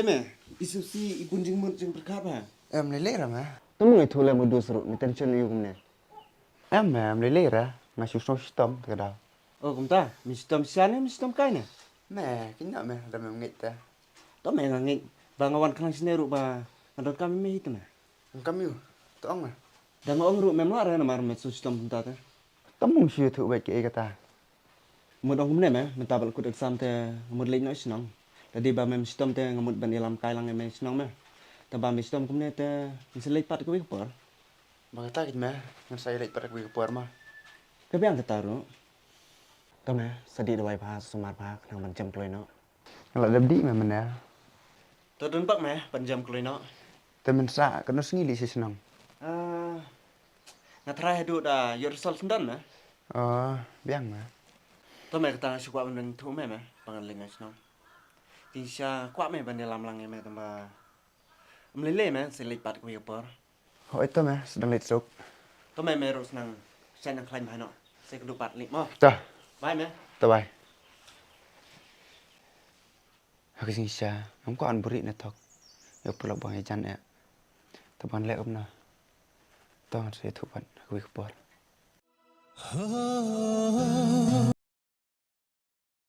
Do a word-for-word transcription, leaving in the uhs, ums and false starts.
Me, i shu si i bun jingmut jingpyrkhat ba. Em lei lei ra me. Tang me ngi thulem u dus ruh, me tension ïa kumne. Em me, em lei lei ra, nga shu sngewshitom te ka daw. O kumta, me shitom shisha ne, me shitom kai ne? Me, kynnoh me, da me ngeit te. To me nga ngeit, ba nga wan khnang shane ruh ba nga donkam ïa me hi te me. Ngam kam ïa u, to ong me. Da nga ong ruh me mlak re namar me shu shitom kumta te. Kam mung shu ïathuh beit kaei kata. Mut ong kumne me, mynta ba la kut exam te nga mut leit noh shnong. Lada dei ba mem shitom te nga mut ban ïalam kai lang ïa me shnong me. Te ba me shitom kumne te ngi sa leit pat kawei ka por. Ba kata kit me, ngan sa ïaleit pat kawei ka por ma. Ka biang kata ruh. To me, sa dih dawai bha, sumar bha, khnang ban jem kloi noh. Nga la dep dih me mynne. To don bak me, ban jem kloi noh. Te mynta, katno sngi leit sha shnong? Ah, nga tharai haduh da ïoh result syndon me. Oh, biang me. To me kata nga shu kwah ban ïathuh me me, ba ngan leit noh shnong. Te sha kwah me ban ïalam lang ïa me tang ba. Em lei lei me, sa leit pat kawei ka por. Hooid to me, sdang leit suk. To me me ruh sa nang, sa nang khlaiñ bha noh. Sa kynduh pat leit mo. To. Bye me. To bye. Ha ka jingshisha, ngam kwah ban buhrieh ne thok. Ïa u paralok ba ngi jan eh. To ban leh kumno. To ngan sa ïathuh pat ha kawei ka por.